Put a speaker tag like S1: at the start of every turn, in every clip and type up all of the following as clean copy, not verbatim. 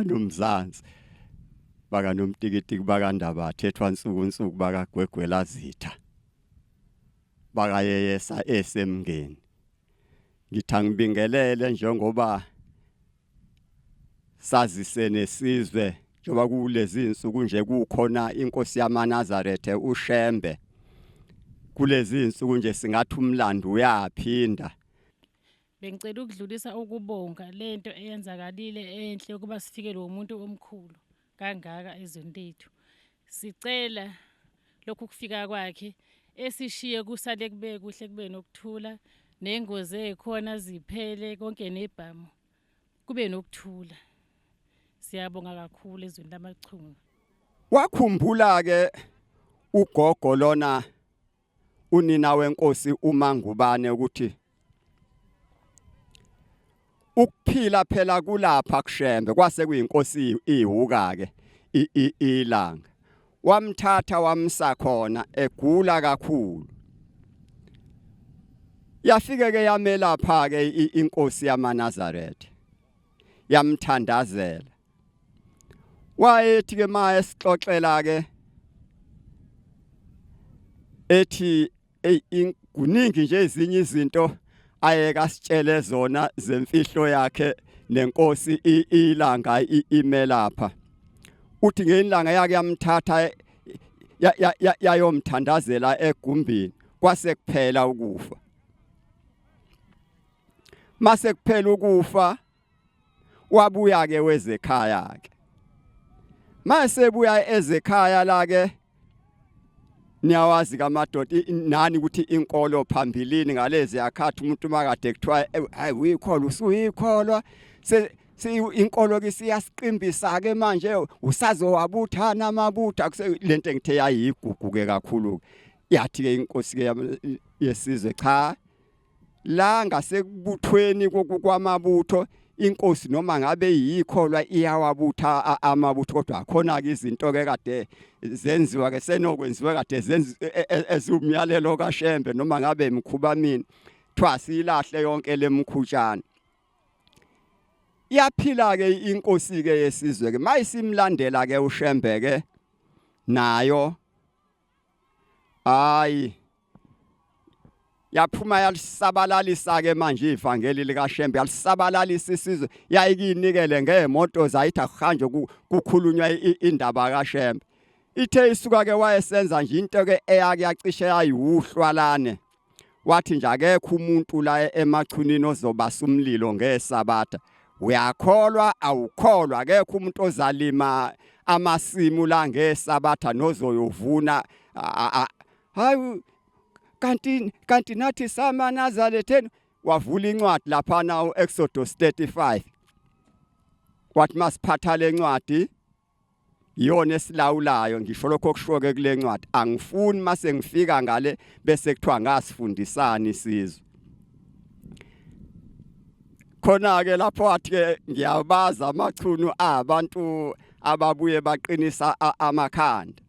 S1: bakaNomzansi bakaNomtikitiki bakaNdaba thethwa nsuku nsuku bakaGwegwelazitha bakayeyesa esemngeni. Ngithi angibingelele njengoba sazise nesizwe njengoba kulezi insuku nje kukhona inkosi yamaNazarethe uShembe. Kulezi insuku nje singathi umlando uyaphinda.
S2: Bengicela ukudlulisa ukubonga lento eyenzakalile enhle ukuba sifikelwe umuntu omkhulu kangaka ezweni lethu. Sicela lokhu kufika kwakhe esishiye kusale kube kuhle kube nokuthula nengozi ezikhona ziphele konke nebhamu kube nokuthula. Siyabonga kakhulu ezweni lamaChunu.
S1: Wakhumbula ke ugogo lona unina wenkosi uMangubane ukuthi ukuphila phela kulapha kuShembe kwase kuyinkosi ihuka ke ilanga wamthatha wamsa khona egula kakhulu yafike ke yamelapha ke inkosi yamaNazaretha yamthandazela Wayethi ke ma esixoxela ke ethi ey kuningi nje ezinye izinto ayeka sitshele zona zemfihlo yakhe nenkosi ilanga imelapha uthi ngelanga yake yamthatha yayomthandazela egumbini kwase kuphela ukufa mase kuphela ukufa wabuya ke wezekhaya ke mase buya ezekhaya la ke niyawazi kamadoda nani ukuthi inkolo phambilini ngalezi yakhathi umuntu makade kuthiwa eh, hayi uyikholwa usuyikholwa inkolo ke siyasiqimbisa ke manje usazowabuthana amabutha lento engithe yayigugu ke kakhulu yathi ke inkosi ke yesizwe cha la ngasekubuthweni kwamabutho inkosi noma ngabe yikholwa iyawabutha amabutho kodwa akhona ke izinto ke kade zenziwa ke senokwenziwa kade zenziwa e, e, eziwumyalelo kaShembe noma ngabe imkhuba mini kuthiwa silahle yonke lemkhutshana yaphila ke inkosi ke yesizwe ke mayisimlandela ke uShembe ke nayo hayi yaphuma yalisabalalisa ke manje ivangeli likaShembe yalisabalalisa isizwe yayikinikele ngeemoto zayithi akuhanjwe kukhulunywa indaba kaShembe ithe isuka ke wayesenza nje into ke eyake yacishe yayiwuhlwalane wathi nje akekho umuntu la emachunini ozobasa umlilo ngesabatha uyakholwa awukholwa akekho umuntu ozalima amasimu la ngesabatha nozoyovuna hayi kanti kanti nathi samanazaletheni wavula incwadi laphana uExodus 35 wathi masiphatha lencwadi iyona esilawulayo ngisho lokho okushoke kule ncwadi angifuni mase ngifika ngale bese kuthiwa ngasifundisani isizwe khona ke lapho wathi ke ngiyabaza amachunu abantu ababuye baqinisa amakhanda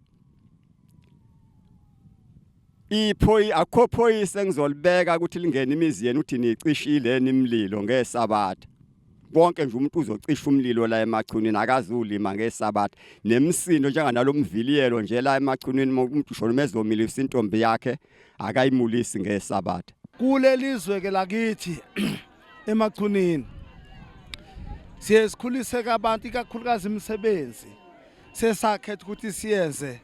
S1: iphoyi akho phoyisa engizolibeka ukuthi lingene imizi yenu uthi nicishile nimlilo ngesabatha konke nje umuntu uzocisha umlilo la emachunwini akazulima ngesabatha nemsindo njenganalomviliyelo nje la emachunwini umuntu usho noma ezomilisa intombi yakhe akayimulisi ngesabatha
S3: kulelizwe ke lakithi emachunini siye sikhuliseke abantu ikakhulukazi imisebenzi sesakhetha ukuthi siyenze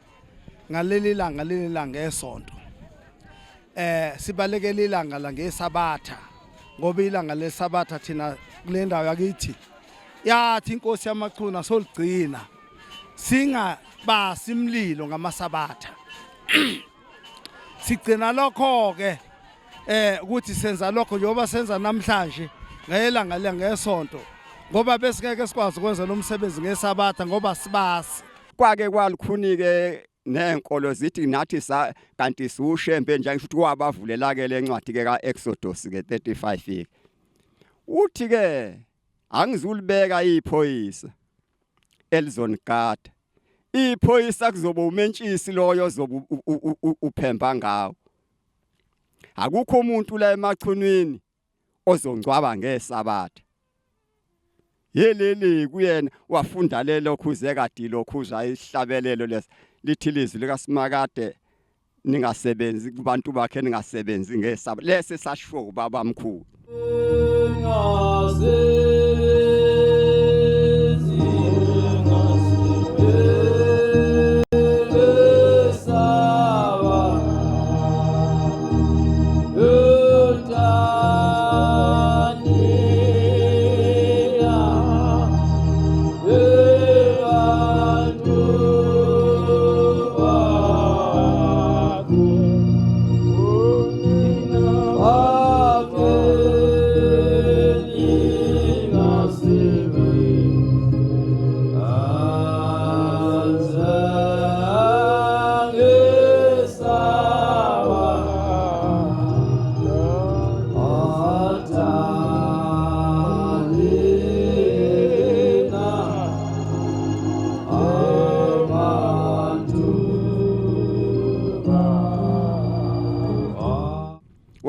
S3: ngaleli langa leli langa esonto eh sibalekela ilanga la ngesabatha ngoba ilanga lesabatha thina kule ndawo yakithi yathi inkosi yamachuna soligcina singabasi imlilo ngamasabatha sigcina lokho ke eh ukuthi senza lokho njengoba senza namhlanje ngelanga le ngesonto ngoba besingeke sikwazi ukwenza lo msebenzi ngesabatha ngoba sibasi
S1: kwake kwalukhuni-ke nenkolo zithi nathi sa kanti siwushembe nje ngisho ukuthi wabavulela ke lencwadi ke kaExodus ke 35 ke uthi ke angizulibeka iphoyisa elizonigada iphoyisa kuzoba umentshisi loyo ozobe uphemba ngawo akukho umuntu la emachunwini ozongcwaba ngesabatha. Yelele kuyena wafunda lelo khuze kade lokhuza isihlabelelo lesi lithi lizwi likaSimakade ningasebenzi kubantu bakhe ningasebenzi ngesaba lesi sashiwo ubaba mkhulu.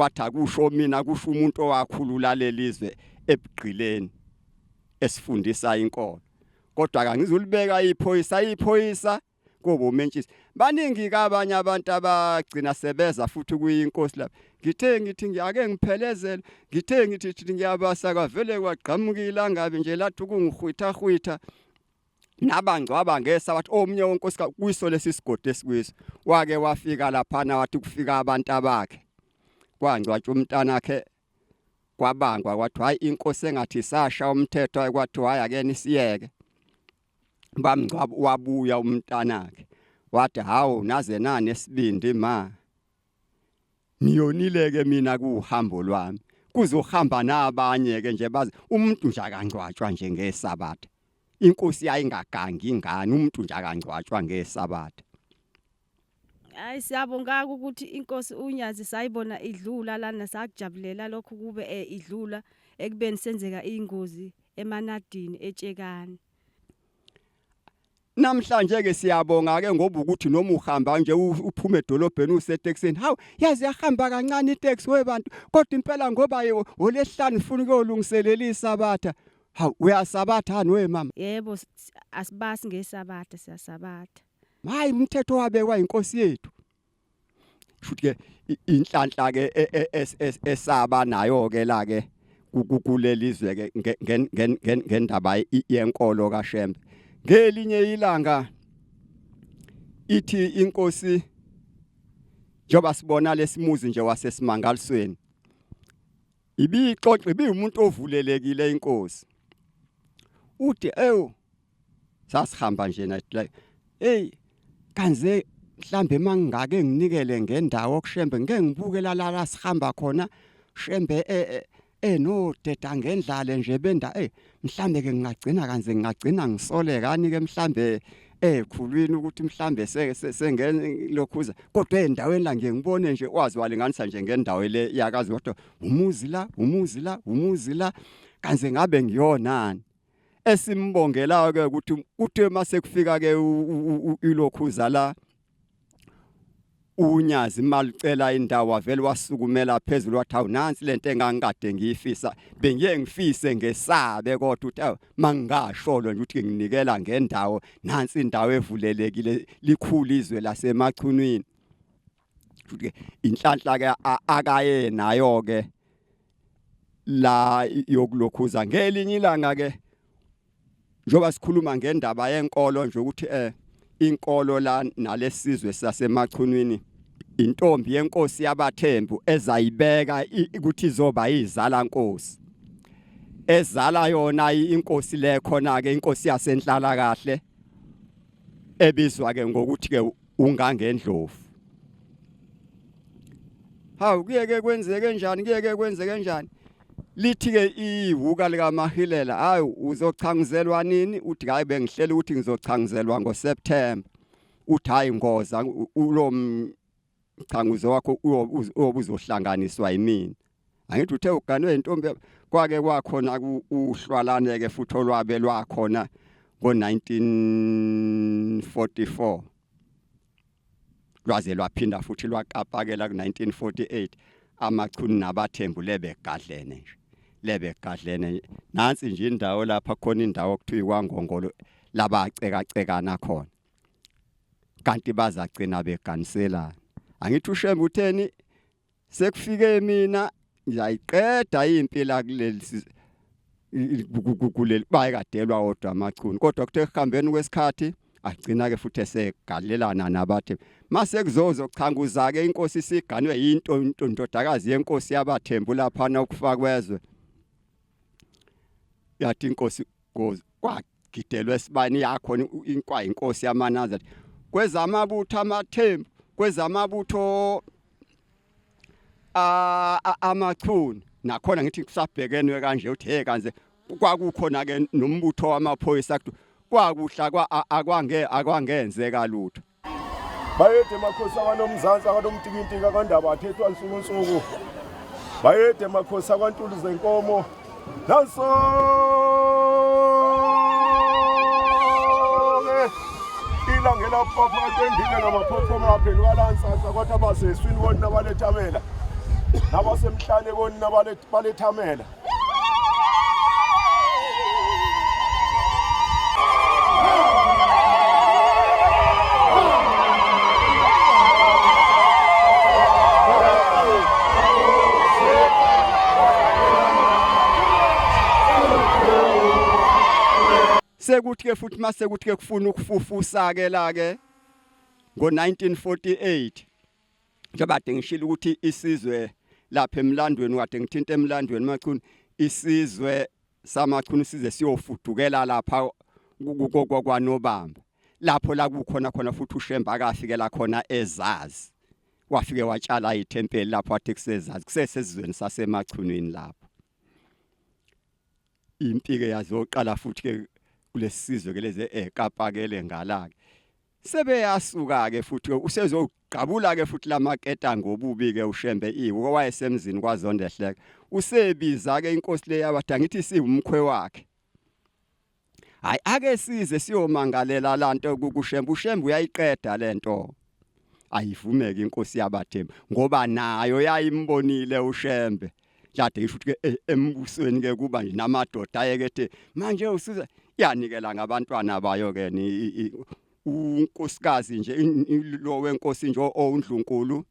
S1: Wathi akusho mina kusho umuntu owakhulula lelizwe ebugqileni esifundisa inkolo kodwa kangizulibeka iphoyisa iphoyisa kobomentshisi baningi ke abanye abantu abagcina sebeza futhi kuyinkosi lapha ngithe ngithi ngiyake ngiphelezele ngithe ngithi thi ngiyabasa kwavele kwagqamuka ilangabi nje lathi ukungihwitha hwitha nabangcwaba ngesa wathi omunye wenkosi kuyiso lesi sigodi esikwiso wake wafika laphana wathi kufika abantu abakhe kwangcwatshwa umntanakhe kwabangwa kwathiwa hayi inkosi engathi sasha umthetho kwathiwa hayi ake nisiyeke bamngcwaba wabuya umntanakhe wathi hawu naze nanesibindi ma niyonile ke mina kuhambo lwami kuzohamba nabanye ke nje bazi umuntu nje akangcwatshwa nje ngesabatha inkosi yayingagangi ingane umuntu nje akangcwatshwa ngesabatha.
S4: Hayi siyabonga ukuthi inkosi uNyazi sayibona idlula lana sakujabulela lokho kube eh, idlula ekubeni senzeka ingozi emanadini etshekane.
S1: Namhlanje ke siyabonga ke ngoba ukuthi noma uhamba nje uphume edolobheni usetekisini hawu yazi yahamba kancane iteksi webantu kodwa impela ngoba olesihlanu ufuna ukuyolungiselela isabatha hawu uyasabatha ni we mama?
S4: Yebo asibasi ngesabatha siyasabatha.
S1: Hayi umthetho wabekwa inkosi yethu. Futhi ke inhlanhla ke e, e, e, esaba nayo ke la ke kulelizwe ke ngendaba yenkolo kaShembe. Ngelinye ilanga ithi inkosi njengoba sibona lesimuzi nje wasesimangalisweni ibixoxa ibiwumuntu ovulelekile inkosi uthi ewu sasihamba nje nathi like hey kanze mhlambe mangingake nginikele ngendawo kushembe ngeke ngibuke la la sihamba khona shembe eh, eh, eh deda ngendlale nje benda eh mhlambe ke ngingagcina kanze ngingagcina ngisolekani ke mhlambe ekhulwini ukuthi mhlambe sengene lokhuza kodwa endaweni la ngiye ngibone nje wazi walinganisa nje ngendawo le yakazi kodwa umuzi la umuzi la umuzi la kanze ngabe ngiyonani esimbongelayo ke ukuthi kuthe mase kufika ke ilokhuza la unyazi malucela indawo wavele wasukumela phezulu wathi awu nansi lento engangikade ngiyifisa bengiye ngifise ngesabe kodwa uthi awu mangingasholo nje ukuthi nginikela ngendawo nansi indawo evulelekile likhulu izwe lasemachunwini futhi inhlanhla ke akaye nayo ke la yokulokhuza ngelinye ilanga ke njengoba sikhuluma ngendaba yenkolo nje ukuthi eh inkolo la nalesizwe sasemachunwini intombi yenkosi yabathembu ezayibeka ukuthi izoba izala nkosi ezala yona inkosi le khona ke inkosi yasenhlala kahle ebizwa ke ngokuthi ke ungangendlovu hawu kuyeke kwenzeke njani kuyeke kwenzeke njani lithi ke iwuka likamahilela hayi uzochangizelwa nini uthi hayi bengihlela ukuthi ngizochangizelwa ngoSeptember uthi hayi ngoza ulo mchanguzo wakho uyobe uzohlanganiswa yimina angithi uthe uganwe intombi kwake kwakhona uhlwalane ke futhi olwabe lwakhona ngo-1944 lwaze lwaphinda futhi lwakapakela ku-1948 amachunu nabathembu lebegadlene nje. Lebegadlene nansi nje indawo lapha khona indawo okuthiwa kwaNgongolo labacekacekana khona. Kanti bazagcina beganiselana. Angithi uShembe utheni sekufike mina ngiyayiqeda impi la kuleli kuleli bayekadelwa odwa amachunu kodwa kuthe ekuhambeni kwesikhathi agcina ke futhi esegalelana nabathe mase kuzozochanguza ke inkosi isiganwe into indodakazi yenkosi yabathembu laphana ukufa kwezwe yathi inkosi kwagidelwa esibani yakho inkwa inkosi yamanazaretha kwezamabutho amathembu kwezamabutho amachunu nakhona ngithi kusabhekenwe kanje uthi hey kanze kwakukhona ke nombutho wamaphoyisa kwakuhla kwa akwange akwangenzeka lutho
S5: Bayede makhosi akwaNomzansi akwaNomtikintiki akwaNdaba athethwa nsuku nsuku. Bayede makhosi akwaNtuli zenkomo. Nanso ke ilanga elapha kwendile ngamaphophoma aphenduka lansansa kwathi abaseswini kona balethamela nabasemhlane kona balethamela
S1: Sekuthi ke futhi mase kuthi ke kufuna ukufufusa ke la ke ngo-1948 njengoba kade ngishilo ukuthi isizwe lapha emlandweni kade ngithinta emlandweni machunu isizwe samachunu size siyofudukela lapha kwanobamba lapho la kukhona khona futhi uShembe akafikela khona ezazi wafike watshala ithempeli lapho wathi kusezazi kusesezizweni sasemachunwini lapho impi ke yazoqala futhi ke kulesizwe ke lezi ekapakele ngala ke sebeyasuka ke futhi usezogqabula ke futhi lamaketa ngobubi ke uShembe iwo wayesemzini kwaZondehleka usebiza ke inkosi le yabathi angithi siwumkhwe wakhe hayi ake size siyomangalela lanto kuShembe uShembe uyayiqeda lento ayivumeke inkosi yabathembu ngoba nayo yayimbonile uShembe Jade ngisho ukuthi ke eh, embusweni ke kuba nje namadoda ayekethe manje usiza yanikela ngabantwana bayo ke ni unkosikazi nje lo wenkosi nje owundlunkulu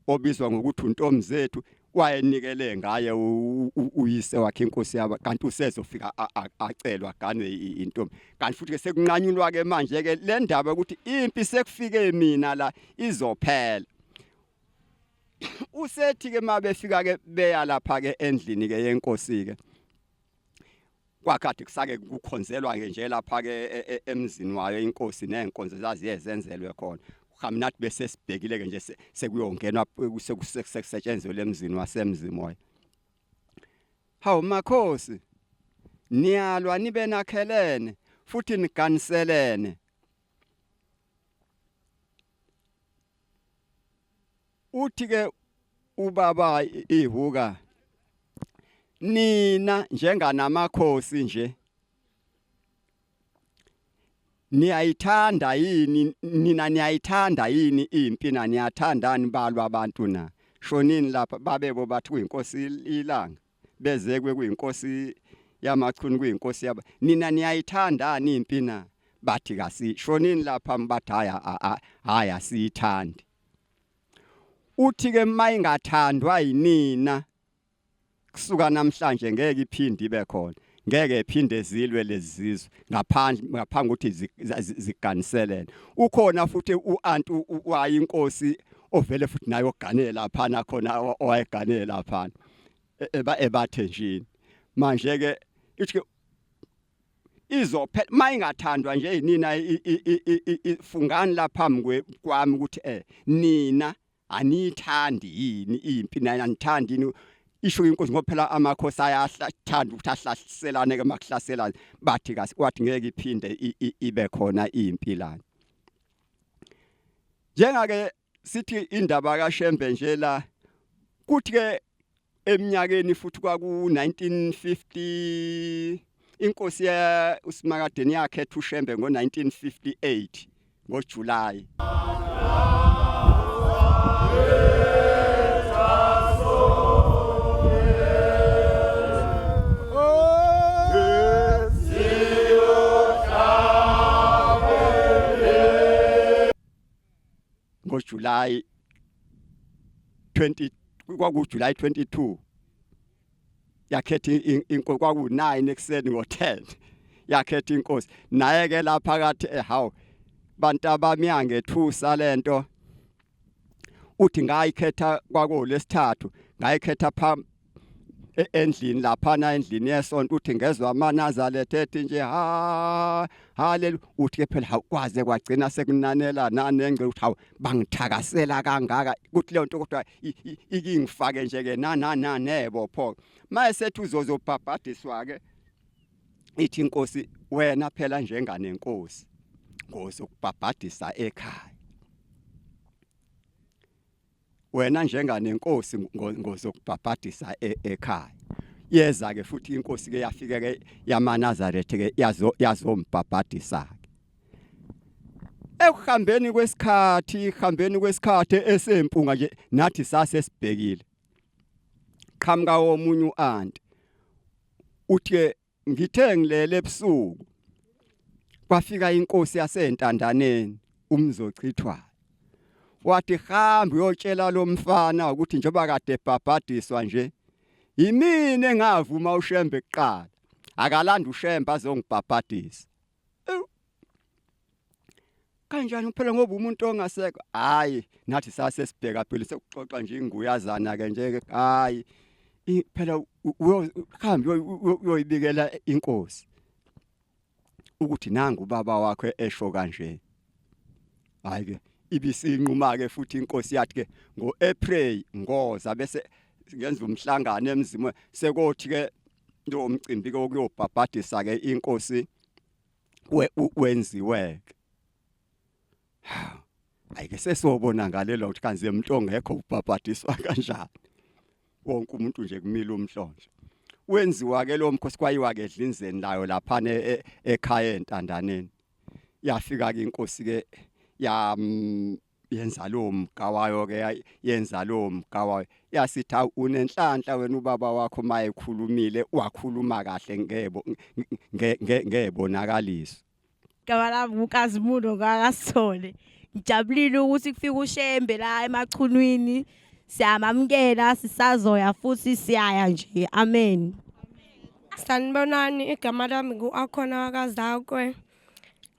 S1: obizwa ngokuthi untomzethu wayenikele ngaye uyise wakhe inkosi yaba kanti usezofika acelwa ganwe intombi kanti futhi ke sekunqanyulwa ke manje ke le ndaba ukuthi impi sekufike mina la izophela usethi ke mabefika ke beya lapha ke endlini ke yenkosi ke kwakade kusake kukhonzelwa ke nje lapha ke e, e, emzini wayo inkosi nenkonzo zaziye zenzelwe khona kuhambe nathi bese sibhekile ke nje sekuyongenwa sekusetshenzwe lemzini wasemzimoya hawu makhosi niyalwa nibe nakhelene futhi niganiselene Uthi ke ubaba ihuka nina njenganamakhosi nje niyayithanda yini nina niyayithanda yini impi na niyathandani balwa abantu na shonini lapha babebo bathi kuyinkosi ilanga bezekwe kuyinkosi yamachunu kuyinkosi yaba nina niyayithandani impi na bathi kasishonini lapha bathi haya haya siyithandi uthi ke mayingathandwa yinina kusuka namhlanje ngeke iphinde ibe khona ngeke iphinde zilwe lezizwe ngaphandle ngaphambi ukuthi ziganiselene ukhona futhi uanti wayinkosi ovele futhi naye ogane laphana khona owayegane laphana e, eba ebathenjini manje ke ithi izophela mayingathandwa nje yinina fungani lapha kwami ukuthi eh nina aniyithandi yini impi nina anithandi yini isho inkosi ngoba phela amakhosi ayathanda ukuthi ahlaselane ke makuhlaselane bathi kasi wathi ngeke iphinde ibe khona impi lana njengake sithi indaba kaShembe nje la kuthi ke eminyakeni futhi kwaku 1950 inkosi ya uSimakadeni yakhetha uShembe ngo-1958 ngoJuly ngoJuly 20, kwakuJuly 22 yakhetha inkosi, kwaku-9 ekuseni ngo-10 yakhetha inkosi. Naye ke lapha kathi ehawu bantu abami yangethusa lento, uthi ngayikhetha kwakulesithathu, ngayikhetha phambi endlini laphana endlini yesonto. Uthi ngezwe amaNazaretha ethi nje ha haleluya. Uthi ke phela hawukwaze kwagcina sekunanela nanengce, uthi hawu bangithakasela kangaka kuthi leyo nto, kodwa ikingifake nje ke na na na nebo pho. Mayesethi uzozobhabhadiswa ke, ithi inkosi wena phela njenganenkosi ngozokubhabhadisa ekhaya, wena njenganenkosi ngozokubhabhadisa ekhaya. Yeza ke futhi inkosi ke yafika ke yamaNazaretha ke yazo yazombhabhadisa ke. Ekuhambeni kwesikhathi, ihambeni kwesikhathi esempunga nje, nathi sase sibhekile, qhamuka omunye uanti, uthi ke ngithe ngilele ebusuku kwafika inkosi yasentandaneni umzochithwayo, wathi hamba uyotshela lo mfana ukuthi njengoba kade ebhabhadiswa nje, yimina engavuma uShembe kuqala, akalanda uShembe azongibhabhadisa. Kanjani phela ngoba umuntu ongasekho? Hayi, nathi sase sibheka phela, sekuxoxa nje inguyazana ke nje, hayi phela uhambe uyoyibikela inkosi ukuthi nangu ubaba wakho esho kanje. Hayi ke ibisinquma ke futhi inkosi, yathi ke ngoApril ngoza bese ngenza umhlangano emzimo, sekothi ke lo mcimbi ke wokuyobhabhadisa ke inkosi wenziwe ke. Hayi ke sesobona ngalelo ukuthi kanti umuntu ongekho ubhabhadiswa kanjani, wonke umuntu nje kumila umhlonje. Wenziwa ke lo mkhosi, kwayiwa ke edlinzeni layo lapha ekhaya entandaneni. Yafika ke inkosi ke, ya yenza lo mgawayo ke, yenza lo mgawayo, yasithi awu unenhlanhla wena, ubaba wakho mayekhulumile wakhuluma kahle ngebo ngebonakaliso.
S6: Igama lami nguNkazimulo ngakaSithole. Ngijabulile ukuthi kufika uShembe la eMachunwini. Siyamamukela, sisazoya futhi, siyaya nje. Amen.
S7: Sanibonani, igama lami ngu-Akhona wakaZakwe.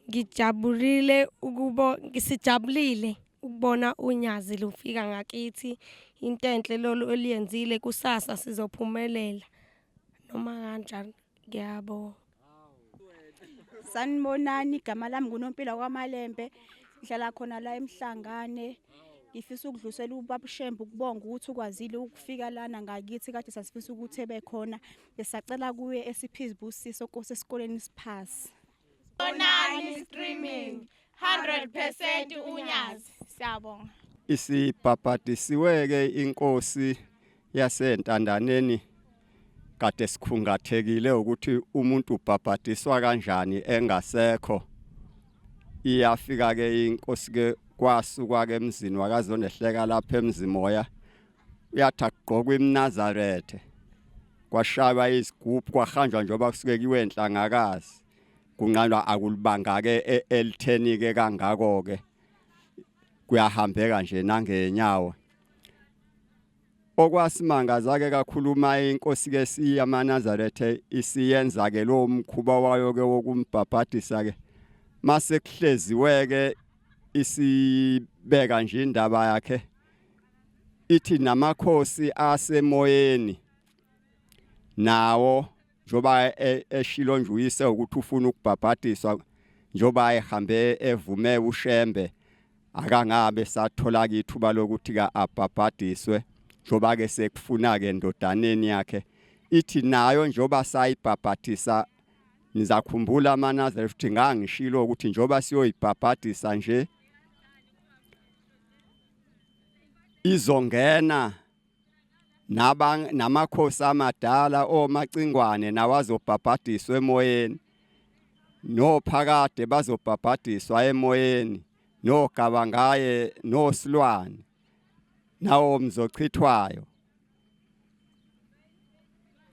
S7: Ngijabulile ukubo sijabulile ukubona unyazi lufika ngakithi. Into enhle lolu oluyenzile, kusasa sizophumelela noma kanjani. Ngiyabonga.
S8: Sanibonani, igama lami nguNompilo kwaMalembe, ngihlala khona la eMhlangane. Ngifisa ukudlulisela ubaba uShembe ukubonga ukuthi ukwazile ukufika lana ngakithi, kade sasifisa ukuthi ebe khona. Besacela kuye esiphe izibusiso Nkosi, esikoleni siphasi.
S9: Bonani streaming 100% unyazi. Siyabonga.
S1: Isibhabhadisiwe ke inkosi yasentandaneni, kade sikhungathekile ukuthi umuntu ubhabhadiswa kanjani engasekho. Iyafika ke inkosi ke, kwasukwa ke emzini wakaZonehleka lapha eMzimoya, uyathi akugqokwa iMnazarethe, kwashaywa izigubhu, kwahanjwa njengoba kusuke kuyiwe enhlangakazi, kunqandwa akulibanga ke elitheni ke kangako ke, kuyahambeka nje nangenyawo. Okwasimangaza ke kakhuluma inkosi ke siyamaNazarethe isiyenza ke lo mkhuba wayo ke wokumbhabhadisa ke, mase kuhleziwe ke isibeka nje indaba yakhe, ithi namakhosi asemoyeni nawo njoba eshilo nje uyise ukuthi ufuna ukubhabhadiswa, njoba ehambe evume uShembe akangabe sathola ithuba lokuthi ka abhabhadiswe, njoba ke sekufuna ke endodaneni yakhe, ithi nayo njoba sayibhabhadisa, nizakhumbula amaNazaretha ukuthi ngangishilo ukuthi njoba siyoyibhabhadisa nje izongena namakhosi amadala omacingwane nawazobhabhadiswa emoyeni, nophakade bazobhabhadiswa emoyeni, nogaba ngaye nosilwane nawo mzochithwayo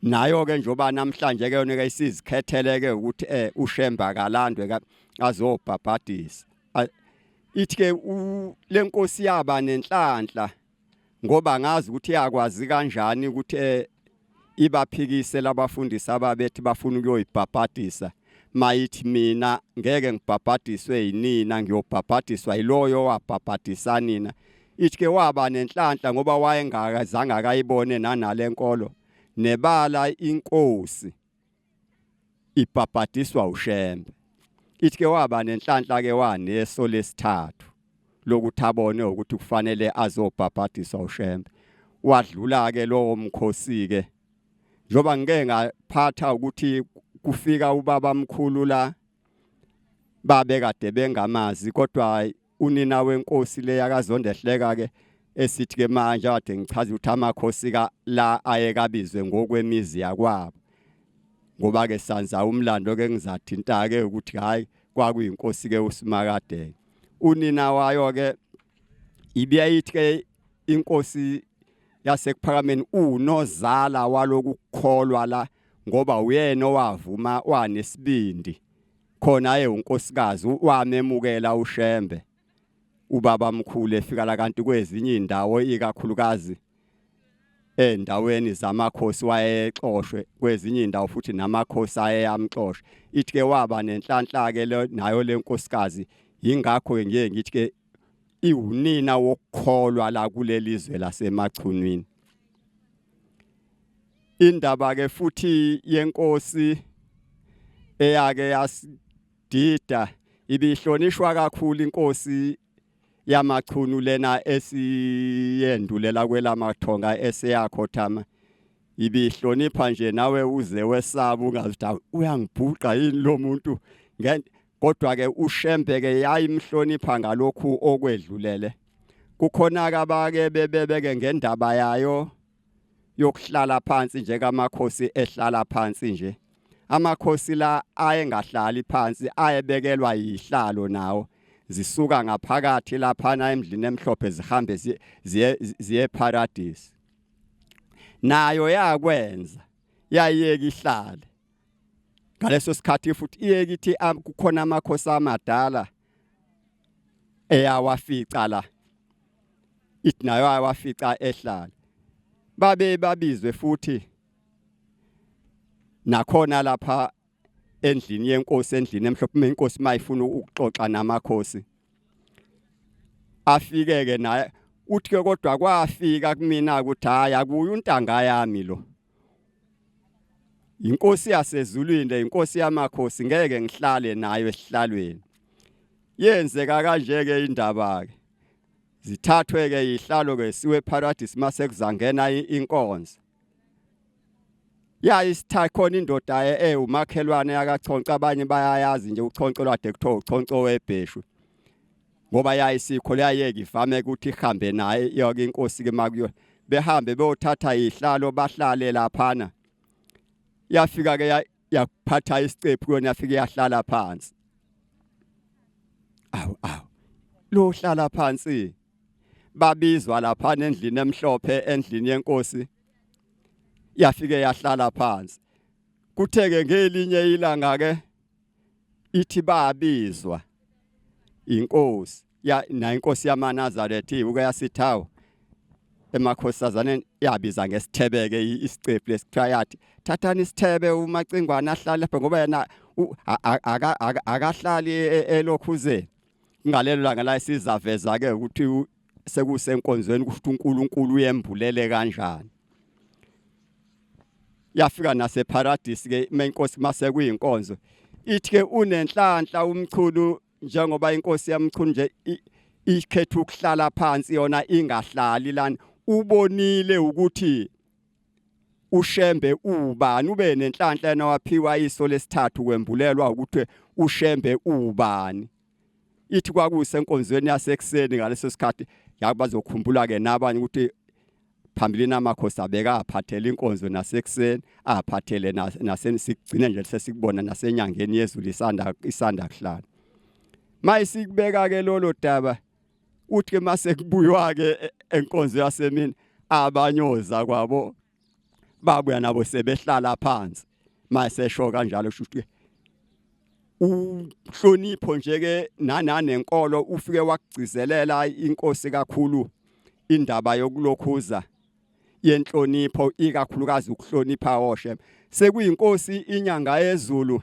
S1: nayo ke, njoba namhlanje ke yona ke isizikhethele ke ukuthi uShemba kalandwe azobhabhadisa. Ithi ke lenkosi yaba nenhlanhla ngoba ngazi ukuthi yakwazi kanjani ukuthi eh, ibaphikise labafundisi ababethi bafuna ukuyoyibhabhadisa mayithi mina ngeke ngibhabhadiswe yinina ngiyobhabhadiswa yiloyo owabhabhadisa nina ithi ke waba nenhlanhla ngoba wayengakazange akayibone nanale nkolo nebala inkosi ibhabhadiswa uShembe ithi ke waba nenhlanhla ke waneso lesithathu lokuthi abone ukuthi kufanele azobhabhadiswa uShembe wadlula ke lowo mkhosi ke njoba ngike ngaphatha ukuthi kufika ubaba mkhulu la babe kade bengamazi kodwa unina wenkosi le yakazondehleka ke esithi ke manje kade ngichaza ukuthi amakhosi ka la ayekabizwe ngokwemizi yakwabo ngoba ke sanza umlando ke ngizathinta ke ukuthi hayi kwakuyinkosi ke uSimakade unina wayo ke ibiyayithi ke inkosi yasekuphakameni unozala walokukholwa la ngoba uyena owavuma wanesibindi khona aye unkosikazi wamemukela uShembe ubaba mkhulu efika la kanti kwezinye indawo ikakhulukazi endaweni zamakhosi wayexoshwe kwezinye indawo futhi namakhosi ayeyamxosha ithi ke waba nenhlanhla ke nayo lenkosikazi yingakho ke ngiye ngithi ke iwunina wokukholwa la kuleli zwe lasemachunwini indaba ke futhi yenkosi eyake yasidida ibihlonishwa kakhulu inkosi yamachunu lena esiyendulela kwelamathonga eseyakhothama ibihlonipha nje nawe uze wesaba ungazi ukuthi uyangibhuqa yini lo muntu kodwa ke uShembe ke yayimhlonipha ngalokhu okwedlulele kukhona ke abake bebebeke ngendaba yayo yokuhlala phansi njengamakhosi ehlala phansi nje amakhosi la ayengahlali phansi ayebekelwa yihlalo nawo zisuka ngaphakathi laphana emdlini emhlophe zihambe ziye ziye paradise nayo yakwenza yayiyeka ihlale ngaleso sikhathi futhi iye kithi kukhona amakhosi amadala eyawafica la ithi nayo ayawafica ehlala babe babizwe futhi nakhona lapha endlini yenkosi endlini emhlophe uma inkosi mayifuna ukuxoxa namakhosi afike ke naye uthi ke kodwa kwafika kumina ukuthi hayi akuye untanga yami lo Inkosi yasezulwini le inkosi yamakhosi ngeke ngihlale nayo esihlalweni. Yenzeka kanje ke indaba ke. Zithathwe ke ihlalo ke siwe paradise mase kuzangena inkonzo. Yayisitha khona indoda ewumakhelwane yakachonca abanye bayayazi nje uchonco lwade kuthiwa uchonco webheshu. Ngoba yayisikho leyayeke ivame ukuthi ihambe naye yonke inkosi ke makuyo behambe beyothatha ihlalo bahlale laphana yafika ke yakuphatha isicephu kuyona yafike yahlala phansi awu awu lo hlala phansi babizwa laphana endlini emhlophe endlini yenkosi yafike yahlala phansi kutheke ngelinye ilanga ke ithi babizwa inkosi ya na inkosi yamaNazaretha ibuka yasithawu emakhosazaneni yabiza ngesithebe-ke isicephu lesithiwa yathi thathani isithebe umacingwane ahlale lapha ngoba yena akahlali e, elokhuzeni ngalelo langa la sizaveza-ke ukuthi sekusenkonzweni ukuthi uNkulunkulu uyembulele kanjani yafika naseparadisi ke menkosi mase kuyinkonzo ithi ke unenhlanhla umchunu njengoba inkosi yamchunu nje ikhetha ukuhlala phansi yona ingahlali lana ubonile ukuthi uShembe ubani ube nenhlanhla yena waphiwa iso lesithathu kwembulelwa ukuthi uShembe ubani ithi kwakusenkonzweni yasekuseni ngaleso sikhathi yakubazokhumbula ke nabanye ukuthi phambilini amakhosi abeka aphathele inkonzo nasekuseni aphathele nasesigcine nje sesikubona nasenyangeni yezulu isanda isanda kuhlala mayisikubeka ke lolo daba uthi ke mase kubuywa ke e, enkonzo yasemini abanyoza kwabo babuya nabo sebehlala phansi masesho kanjalo kusho ukuthi Uhlonipho nje ke nananenkolo ufike wakugcizelela inkosi kakhulu indaba yokulokhuza yenhlonipho ikakhulukazi ukuhlonipha oshe sekuyinkosi inyanga yezulu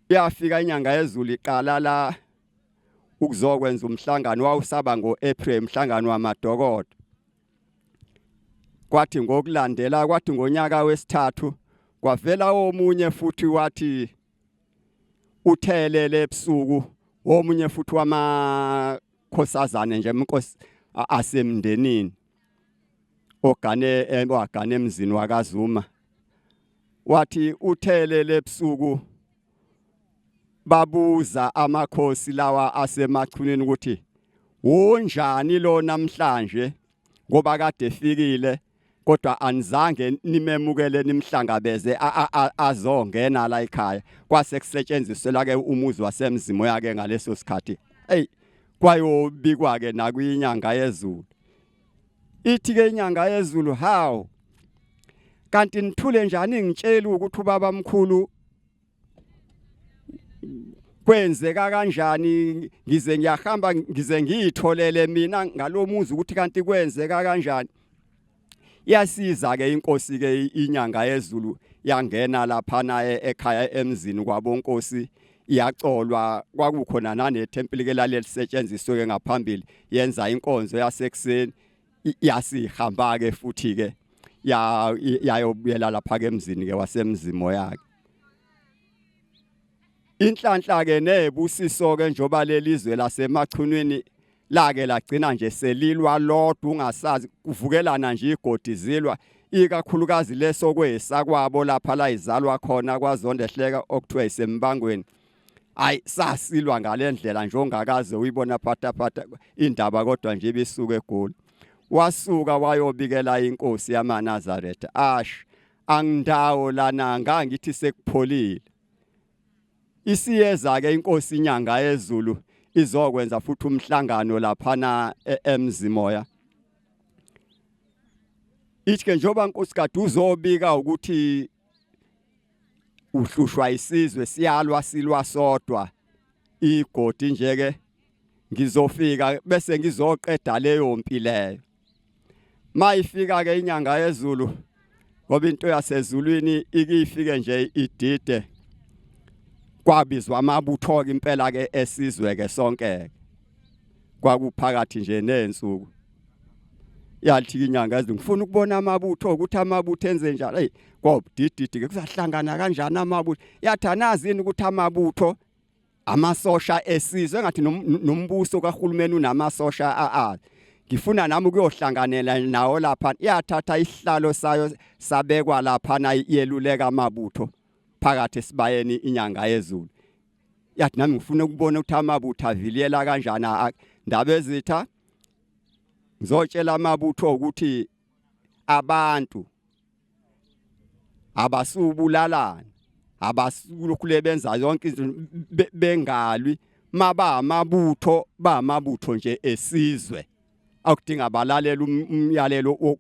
S1: yafika inyanga yezulu iqala la ukuzokwenza umhlangano wawusaba ngo-April umhlangano wamadokodo Kwathi ngokulandela kwathi ngonyaka wesithathu kwavela omunye futhi wathi uthelele ebusuku omunye futhi wamakhosazane nje inkosi asemndenini ogane wagane emzini wakaZuma wathi uthelele ebusuku babuza amakhosi lawa asemachunini ukuthi wonjani lo namhlanje ngoba kade efikile kodwa anizange nimemukele nimhlangabeze azongena la ekhaya kwase kusetshenziswela ke umuzi wasemzimo yake ngaleso sikhathi hey kwayobikwa ke nakwinyanga yezulu ithi ke inyanga yezulu how kanti nithule njani ngitshela ukuthi ubaba mkhulu kwenzeka kanjani ngize ngiyahamba ngize ngiyitholele mina ngalomuzi ukuthi kanti kwenzeka kanjani yasiza ke inkosi ke inyanga yezulu yangena lapha naye ekhaya emzini kwabonkosi iyacolwa kwakukhona nanethempeli ke lalelisetshenziswe ke ngaphambili yenza inkonzo yasekuseni yasihamba ke futhi ke ya yayobuyela lapha ke emzini ke wasemzimo yakhe inhlanhla ke nebusiso ke njoba lelizwe lasemachunwini lake lagcina nje selilwa lodwa ungasazi kuvukelana nje igodi zilwa ikakhulukazi leso kwesakwabo lapha la izalwa khona kwazondehleka okuthiwa isembangweni ayi sasilwa ngalendlela nje ongakaze uyibona phatha phatha indaba kodwa nje ibisuke egoli wasuka wayobikela inkosi yamaNazaretha ash angindawo lana ngangithi sekupholile isiyeza ke inkosi inyanga yezulu izokwenza futhi umhlangano laphana e-, emzimoya ithi ke njengoba nkosi kade uzobika ukuthi uhlushwa isizwe siyalwa silwa sodwa igodi nje ke ngizofika bese ngizoqeda leyo mpi leyo mayifika ke inyanga yezulu ngoba into yasezulwini ikifike nje idide kwabizwa amabutho ke impela ke esizwe ke sonke kwakuphakathi nje nezinsuku yathi inyanga ezulu ngifuna ukubona amabutho ukuthi amabutho enze njalo hey kwabudididi ke kuzahlangana kanjani amabutho yathi anazi yini ukuthi amabutho amasosha esizwe engathi nombuso kahulumeni unamasosha a ngifuna nami ukuyohlanganela nawo lapha yathatha isihlalo sayo sabekwa lapha na yeluleka amabutho phakathi esibayeni inyanga yezulu yathi nami ngifuna ukubona ukuthi amabutho aviliyela kanjani ndaba ezitha ngizotshela amabutho ukuthi abantu abasubulalana abasukulokhu benza yonke izinto bengalwi maba amabutho ba amabutho nje esizwe akudinga balalela um, umyalelo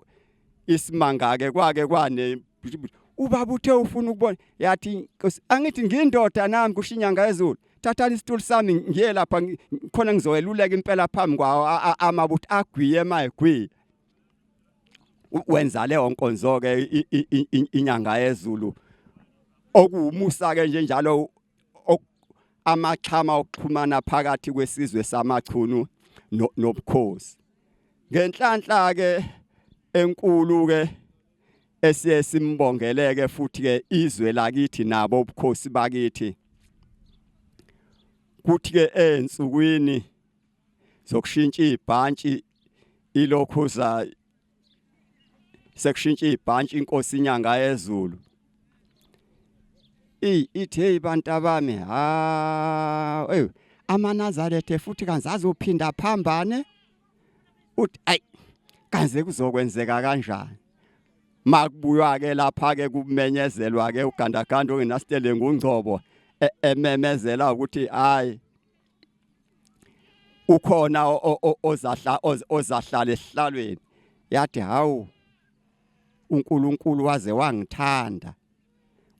S1: isimanga ke kwake kwane ubaba uthe ufuna ukubona yathi angithi ngindoda nami kusho inyanga yezulu thathani isitulo sami ngiye lapha khona ngizoyeluleka impela phambi kwawo amabutho agwiye mayegwiye wenza leyo nkonzo ke inyanga yezulu okuwumusa ke nje njalo amaxhama okuxhumana phakathi kwesizwe samachunu nobukhosi ngenhlanhla ke enkulu ke esiye simbongeleke futhi ke izwe lakithi nabo ubukhosi bakithi kuthi ke ensukwini zokushintsha ibhantshi ilokhuza sekushintsha ibhantshi inkosi inyanga yezulu Ey ithi hey bantu abami ha ey amaNazaretha futhi kanzi azophinda phambane uthi ay kanze kuzokwenzeka kanjani makubuywa ke lapha ke kumenyezelwa ke ugandaganda ongenasitele ngungcobo e, ememezela ukuthi hayi ukhona ozahla ozahlala esihlalweni yathi hawu uNkulunkulu waze wangithanda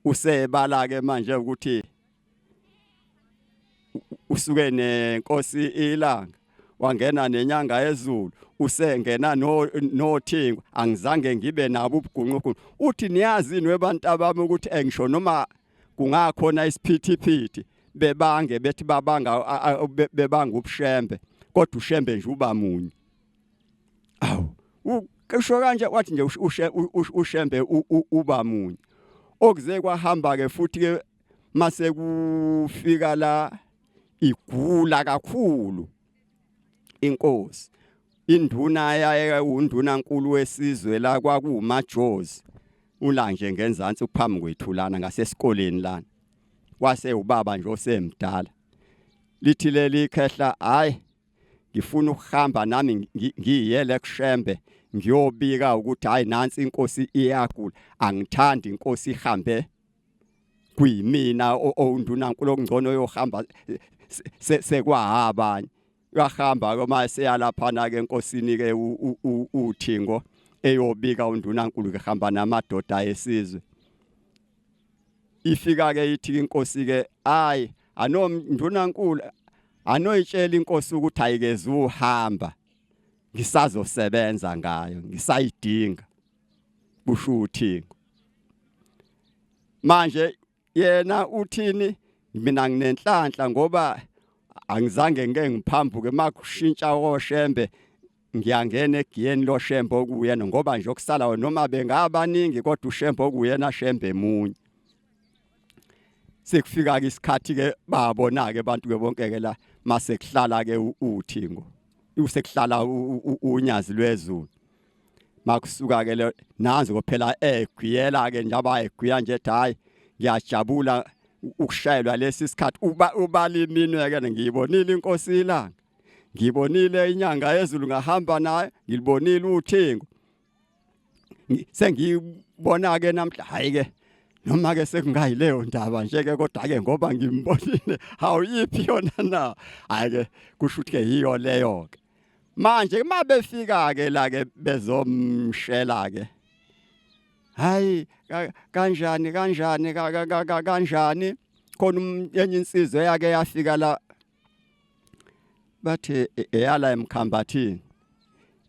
S1: Usebala ke manje ukuthi usuke nenkosi ilanga wangena nenyanga yezulu usengena no nothingo angizange ngibe nabo ubugunqugunqu uthi niyazi nwebantu abami ukuthi engisho noma kungakhona isiphithiphithi bebange bethi babanga bebanga ubushembe kodwa ushembe nje uba munye awu usho kanje wathi nje ushembe uba munye okuze kwahamba ke futhi ke mase kufika la igula kakhulu inkosi induna yaye unduna nkulu wesizwe la kwakumajozi ula nje ngenzansi uphambi kwethu lana ngasesikoleni lana wase ubaba nje osemdala lithi leli khehla hayi ngifuna ukuhamba nami ngiyele kushembe ngiyobika ukuthi hayi nansi inkosi iyagula angithandi inkosi ihambe kuyimina owundunankulu okungcono yohamba sekwahabanye uyahamba ke uma seyalaphana ke enkosini ke uthingo eyobika undunankulu ke hamba namadoda esizwe ifika ke ithi inkosi ke ayi ano ndunankulu anoyitshela inkosi ukuthi ayikeze uhamba ngisazosebenza ngayo ngisayidinga kusho uthingo manje yena uthini mina nginenhlanhla ngoba angizange ngike ngiphambuke makushintsha oshembe ngiyangena egiyeni loshembe okuyena ngoba nje okusalayo noma bengabaningi kodwa ushembe okuyena shembe munye sekufika ke isikhathi ke babona ke abantu ke bonke ke la mase kuhlala ke uthingo usekuhlala unyazi lwezulu makusuka ke nanzi kophela egwiyela ke njaba egwiya nje ethi hayi ngiyajabula ukushayelwa lesi sikhathi uba ubala iminwe ke ngiyibonile inkosi ilanga ngibonile inyanga yezulu ngahamba nayo ngilibonile uthingo sengibona ke namhla hayi ke noma ke sekungayileyo ndaba nje ke kodwa ke ngoba ngimbonile awuyiphi yona na hayi ke kusho ukuthi ke yiyo leyo ke manje uma befika ke la ke bezomshela ke hayi kanjani kanjani kanjani khona um, enye insizwa eyake yafika la bathi e, eyala emkhambathini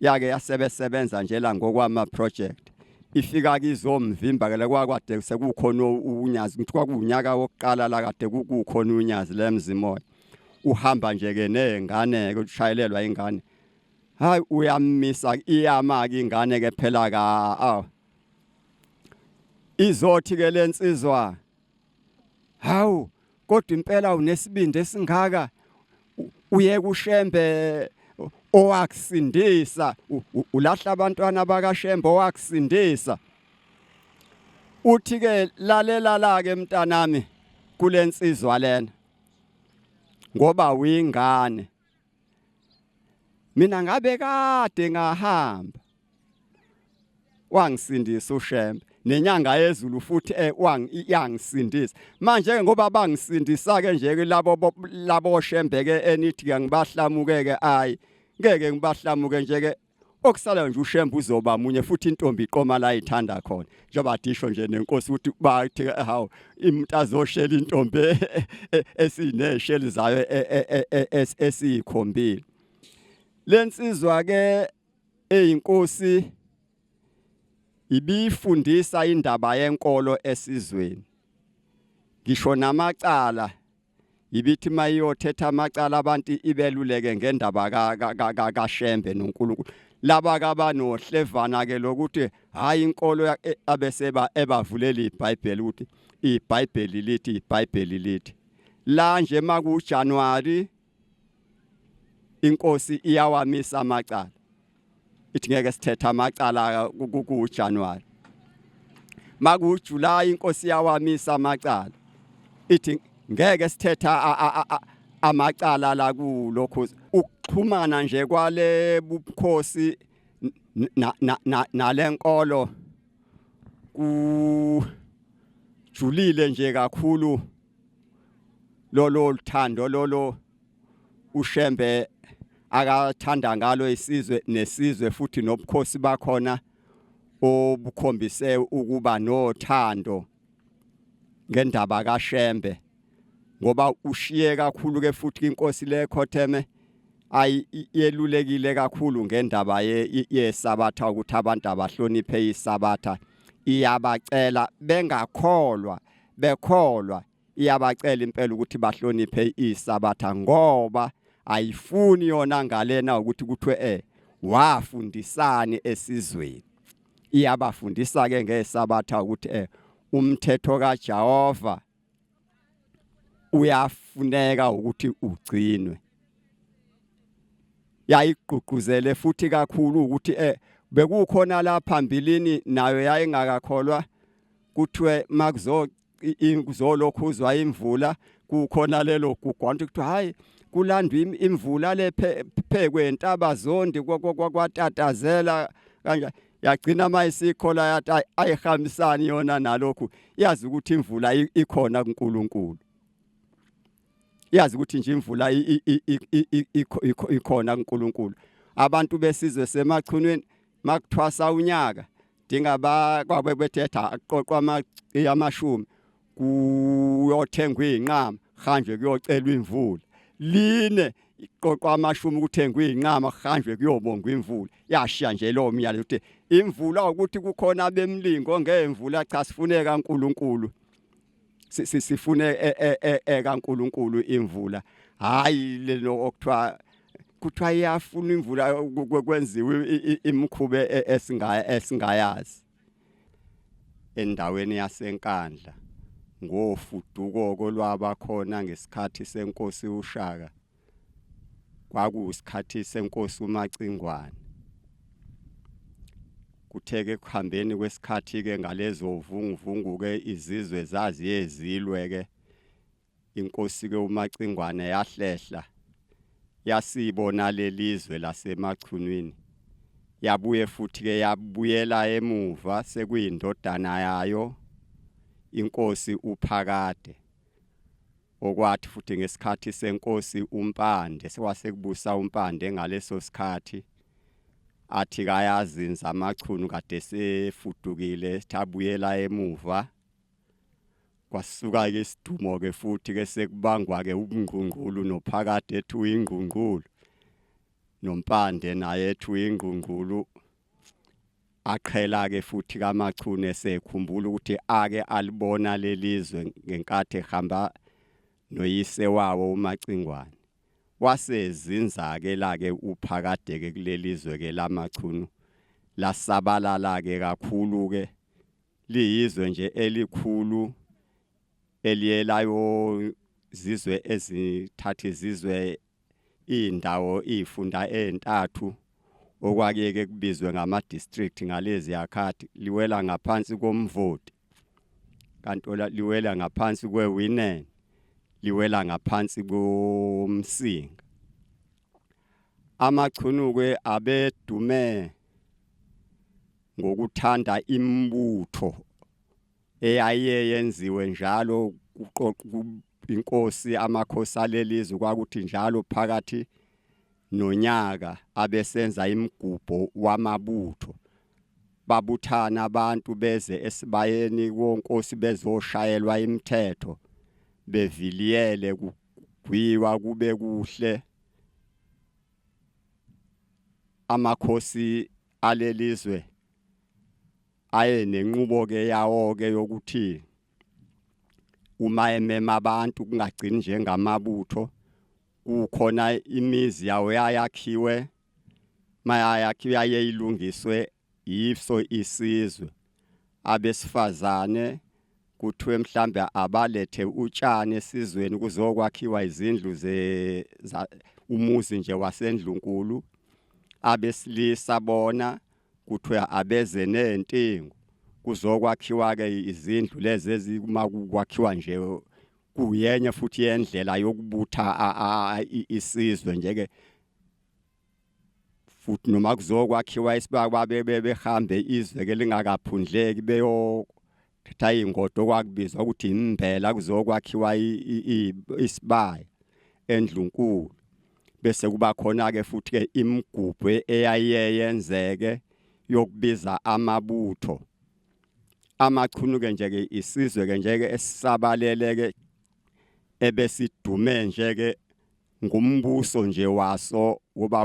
S1: yake yasebesebenza nje la ngokwama project ifika kizomvimba ke kwakwade sekukhona unyazi ngithi kwakuwunyaka wokuqala la kade kukhona unyazi lemzimoya uhamba nje ke nezingane ke ushayelelwa ingane hayi uyamisa iyama ke ingane ke phela ka aw izothi ke lensizwa hawu kodwa impela unesibindi esingaka uye kushembe owakusindisa ulahla abantwana bakashembe owakusindisa uthi ke lalela la ke mntanami kulensizwa lena ngoba uyingane mina ngabe kade ngahamba wangisindisa uShembe nenyanga yezulu futhi eh yangisindisa manje ke ngoba bangisindisa ke nje ke labo labo Shembe ke enithi ke ngibahlamuke ke ayi ngeke ngibahlamuke nje ke okusalayo nje uShembe uzoba munye futhi intombi iqoma la ithanda khona njengoba disho nje nenkosi ukuthi bathi hawu imuntu azoshela intombi esinesheli zayo esiyikhombile lensizwa ke eyinkosi ibifundisa indaba yenkolo esizweni ngisho namacala ibithi mayiyothetha amacala abantu ibeluleke ngendaba kaShembe noNkulunkulu laba kabanohlevana ke lokuthi hayi inkolo e, abeseba ebavulela iBhayibheli ukuthi iBhayibheli lithi iBhayibheli lithi la nje maku January inkosi iyawamisa amacala ithi ngeke sithethe amacala kuJanuary makuJuly inkosi iyawamisa amacala ithi ngeke sithetha amacala la kulokhu ukuxhumana nje kwale bukhosi nalenkolo kujulile nje kakhulu lolo luthando lolo uShembe akathanda ngalo isizwe nesizwe futhi nobukhosi bakhona obukhombise ukuba nothando Ngendaba kaShembe ngoba ushiye kakhulu ke futhi inkosi lekhotheme ayi yelulekile kakhulu ngendaba yesabatha ukuthi abantu abahloniphe isabatha. Iyabacela bengakholwa, bekholwa, iyabacela impela ukuthi bahloniphe isabatha ngoba ayifuni yona ngalena ukuthi kuthiwe wafundisani esizweni. Iyabafundisa ke ngesabatha ukuthi umthetho kaJehova uyafuneka ukuthi ugcinwe. Yayigqugquzele futhi kakhulu ukuthi bekukhona la phambilini nayo yayingakakholwa, kuthiwe makuzo kuzolokhuzwa imvula kukhona lelo gugwantu, kuthiwa hayi, kulandwa imvula le phekwentaba zondi kwatatazela kanje. Yagcina mayisikhola yathi ayihambisani yona nalokhu, yazi ukuthi imvula ikhona kuNkulunkulu, yazi ukuthi nje imvula ikhona kuNkulunkulu. Abantu besizwe semachunwini makuthwasa unyaka dinga kwabe bethetha aqoqwa amashumi kuyothengwa izinqama, hanjwe kuyocelwa imvula. Line iqoqwa amashumi kuthengwa izinqama, kuhanjwe kuyobongwa imvula. Yashiya nje lo myalo ukuthi imvula, ukuthi kukhona abemlingo ngemvula, cha, sifune kaNkuluNkulu, sifune ekaNkuluNkulu imvula, hayi lelo okuthiwa kuthiwa iyafuna imvula kwenziwe imkhube esingayazi. Endaweni yaseNkandla ngofuduko kolwaba khona ngesikhathi senkosi uShaka, kwakuyisikhathi senkosi uMacingwane. Kutheke ekuhambeni kwesikhathi ke ngalezo vunguvungu ke izizwe zaziye zilwe ke, inkosi ke uMacingwane yahlehla yasibona lelizwe lasemachunwini, yabuye futhi ke yabuyela emuva sekuyindodana yayo inkosi uPhakade. Okwathi futhi ngesikhathi senkosi uMpande, sekwasekubusa uMpande ngaleso sikhathi, athi kayazinza amachunu kade sefudukile, abuyela emuva, kwasuka ke isidumo ke futhi ke sekubangwa ke ubungqungqulu noPhakade ethi uyingqungqulu noMpande naye ethi uyingqungqulu. Aqhela ke futhi kaMachunu esekhumbula ukuthi ake alibona lelizwe ngenkathi ehamba noyise wawo uMacingwane. Wasezinza ke la ke uPhakade ke kulelizwe ke lamachunu, lasabalala ke kakhulu ke, liyizwe nje elikhulu eliyelayo zizwe ezithatha izizwe indawo izifunda ezintathu okwakuyeke kubizwe ngama district ngalezi yakhathi. Liwela ngaphansi koMvoti, kanti liwela ngaphansi kweWinene, liwela ngaphansi koMsinga. Amachunu-ke abedume ngokuthanda imbutho eyaye yenziwe njalo kuqoqa inkosi, amakhosi alelizwe. Kwakuthi njalo phakathi nonyaka abesenza imigubho wamabutho, babuthana abantu beze esibayeni konkosi bezoshayelwa imithetho, beviliyele, kugwiwa kube kuhle. Amakhosi alelizwe aye nenqubo ke yawo ke yokuthi uma emema abantu kungagcini njengamabutho, kukhona imizi yawo yayakhiwe, mayayakhiwe yaye ilungiswe yiso isizwe. Abesifazane kuthiwe mhlambe abalethe utshani esizweni kuzokwakhiwa izindlu ze umuzi nje wasendlunkulu. Abesilisa bona kuthiwe abeze nentingo kuzokwakhiwa ke izindlu lezi ezima kwakhiwa nje, kuyenye futhi yendlela yokubutha isizwe nje ke futhi. Noma kuzokwakhiwa isibaya, babe behambe izwe ke lingakaphundleki beyothatha ingodo kwakubizwa ukuthi imbela kuzokwakhiwa isibaya endlunkulu. Bese kuba khona ke futhi ke imigubho eyayiye yenzeke yokubiza amabutho. Amachunu ke nje ke isizwe ke nje ke esisabalele ke ebesidume nje ke ngumbuso nje waso kuba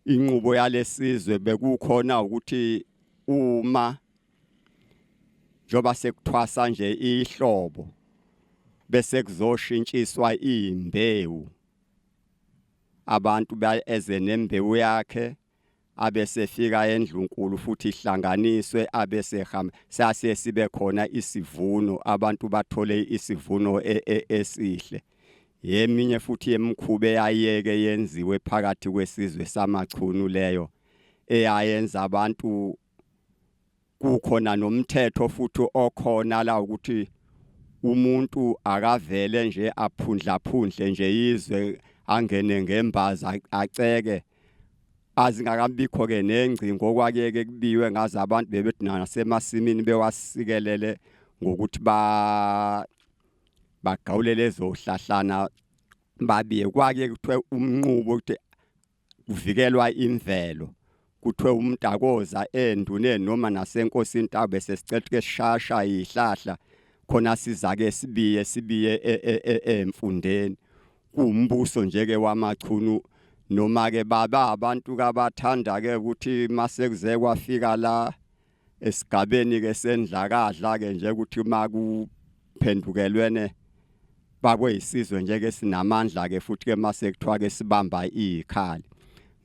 S1: inqubo yalesizwe bekukhona ukuthi uma njoba sekuthwasa nje ihlobo bese kuzoshintshiswa imbewu abantu eze nembewu yakhe abesefika endlunkulu futhi ihlanganiswe abesehamba sase sibe khona isivuno abantu bathole isivuno e, e, esihle yeminye futhi yemikhuba eyayeke yenziwe phakathi kwesizwe samachunu leyo eyayenza abantu kukhona nomthetho futhi okhona la ukuthi umuntu akavele nje aphundlaphundle nje izwe angene ngembaza aceke azingakabikho ke nengcingo okwakuyeke kubiwe ngaze abantu bebethi nasemasimini bewasikelele ngokuthi ba bagawule lezo hlahlana babiye kwake kuthiwe umnqubo ukuthi kuvikelwa imvelo kuthiwe umuntu akoza enduneni noma nasenkosini tabe sesicela ke sishasha ihlahla khona siza ke sibiye sibiye e, e, e, emfundeni kuwumbuso nje ke wamachunu noma ke baba abantu kabathanda ke ukuthi mase kuze kwafika la esigabeni ke sendlakadla ke nje ukuthi uma kuphendukelwene bakweyisizwe nje ke sinamandla ke futhi ke mase kuthiwa ke sibamba izikhali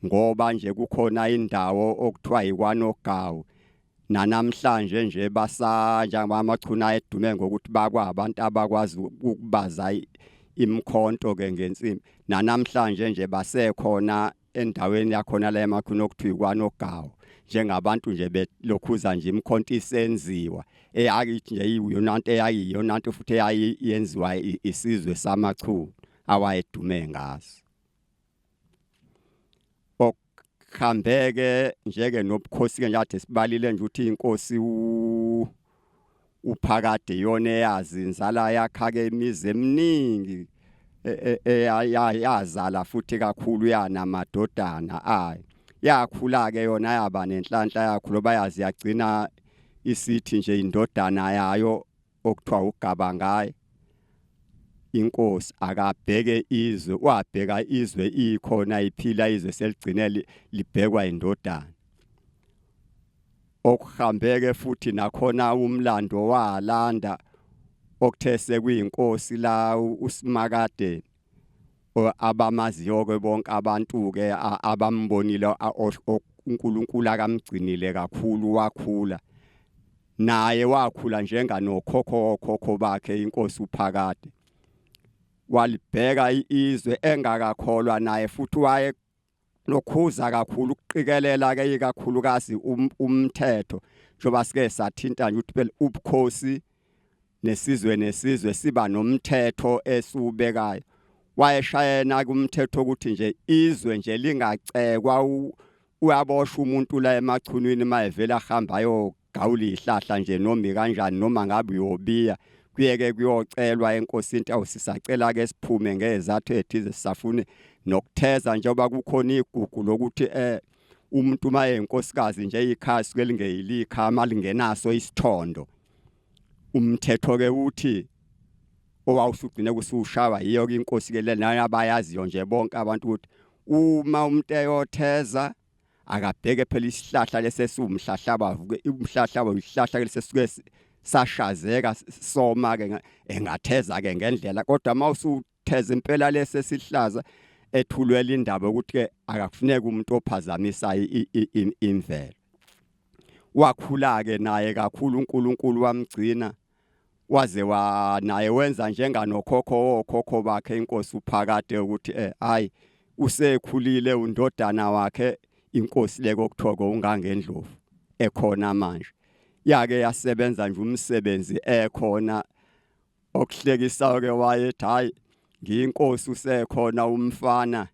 S1: ngoba nje kukhona indawo okuthiwa yikwanogawu nanamhlanje nje basanja amachuna edume ngokuthi bakwabantu abakwazi ukubaza imkhonto ke ngensimbi nanamhlanje nje basekhona endaweni yakhona la emakhuni okuthiwa kwanogawu njengabantu nje belokhuza nje imikhonto isenziwa eyakithi nje iyona nto eyayiyona nto futhi eyayenziwa isizwe samachunu awayedume ngaso okuhambeke njeke nobukhosi ke nje sibalile nje ukuthi inkosi uphakade yona eyazi inzala yakha-ke imizi eminingi eyazala futhi kakhulu yanamadodana ayo yakhula-ke yona yaba nenhlanhla yakhula bayazi yagcina isithi nje indodana yayo okuthiwa ugaba ngaye inkosi akabheke izwe wabheka izwe ikhona iphila izwe seligcine libhekwa indodana okuhambeke futhi nakhona umlando walanda okuthe sekuyinkosi la uSimakade abamaziyo ke bonke abantu ke abambonile uNkulunkulu akamgcinile kakhulu wakhula naye wakhula njenganokhokho okhokho bakhe inkosi uphakade walibheka izwe engakakholwa naye futhi waye lokhuza kakhulu ukuqikelela ke ikakhulukazi um, umthetho njengoba sike sathinta nje ukuthi phela ubukhosi nesizwe nesizwe siba nomthetho esiwubekayo wayeshayena kumthetho ukuthi nje izwe nje lingacekwa uyaboshwa umuntu la emachunwini mayevela ahamba ayo gawula ihlahla nje noma kanjani noma ngabe uyobiya kuyeke kuyocelwa enkosini awu sisacela ke siphume ngezathu ethize sisafune nokutheza njengoba kukhona igugu lokuthi eh umuntu uma eyinkosikazi nje ikhaya suke lingeyilikhama lingenaso isithondo umthetho ke uthi owawusugcine kusushawa yiyo ke inkosi ke lena abayaziyo nje bonke abantu ukuthi uma umuntu eyotheza akabheke phela isihlahla lesesiwumhlahlabavu ke umhlahlaba isihlahla ke lesesuke sashazeka soma ke engatheza ke ngendlela kodwa uma usutheza impela lesesihlaza ethulwela indaba ukuthi ke akakufuneki umuntu ophazamisa imvelo wakhula ke naye kakhulu uNkulunkulu wamgcina waze wa naye wenza njenganokhokho wokhokho bakhe inkosi uphakade ukuthi eh hayi usekhulile undodana wakhe inkosi leko kuthiwa ungangendlovu ekhona manje yake yasebenza nje umsebenzi ekhona okuhlekisayo ke wayethi hayi ngiyinkosi usekhona umfana